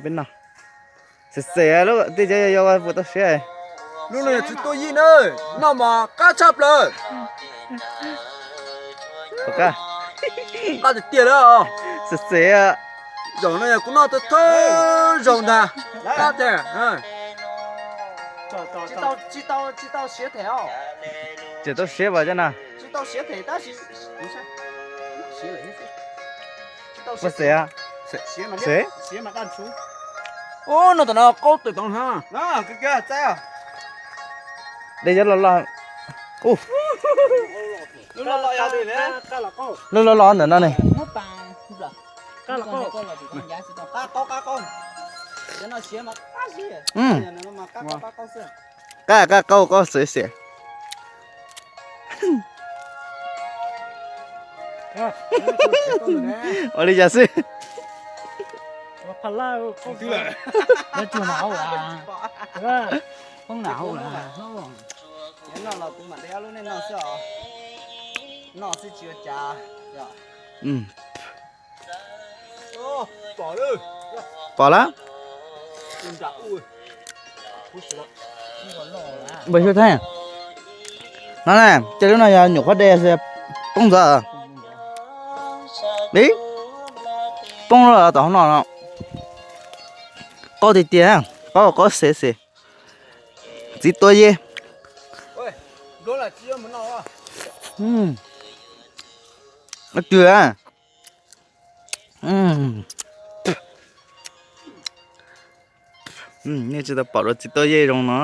Peb noj. Xes xes, tej cov yau yau puas tau siab? Lub no yog tsis tuaj yij na, noj mas qab tshaj plaws. Qab tiag tiag lawm. Xes xes. Zaum no yog kuv noj thawj zaug ntag. Qab tiag. Tsis tau siav them os. Tsis tau siav vas cov no. Tsis tau siav them tab sis, ua xes, xes. Ub, no tam no qaub tawm toov na. Dej cov loj loj. Lub loj loj ntawm no ne. Qab qab qaub qaub xwb xwb. Ua li cas xwb? Pom lawm. Npawg Xyooj Theej, no na, ces lub no yog nyuam qhuav de poob ntxov. Ib, poob lawm tom hauv no no. Qaub tiag tiag, qaub qaub xes xes. Txiv tua ye. Twg a? Nej tsis tau pom dua txiv tua ye zoo no.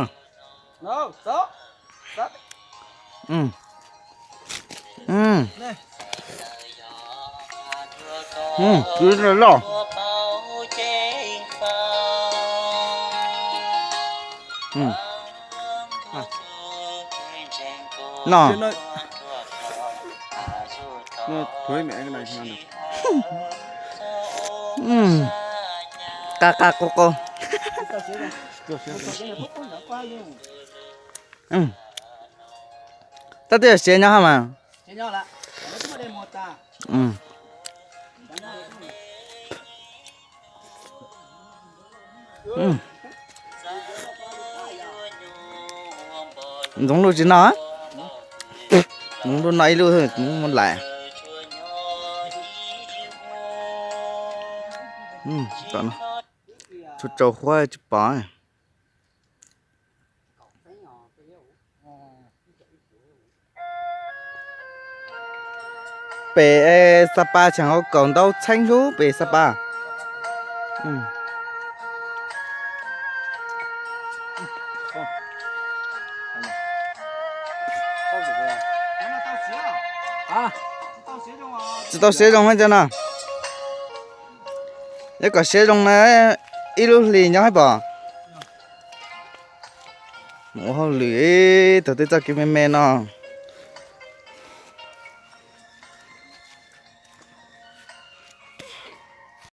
Kwv loj. No. Qab qab qaub qaub. Tab twb yog siav nyob hab mas. Ntxoov Luj tsis noj. Ntxoov Luj noj ib lub, Ntxoov Luj muab lais. Tsuas tsau huab tsis pom. Pem Xab Pas tseem hau kaum ntaub txheeb hlub pem Xab Pas. Tsis tau siav zoo cov no. Yog kom siav zoo na, ib lub hlis nyob hab pom. Mus ua hauj lwm thaum twg txoj kev me me no.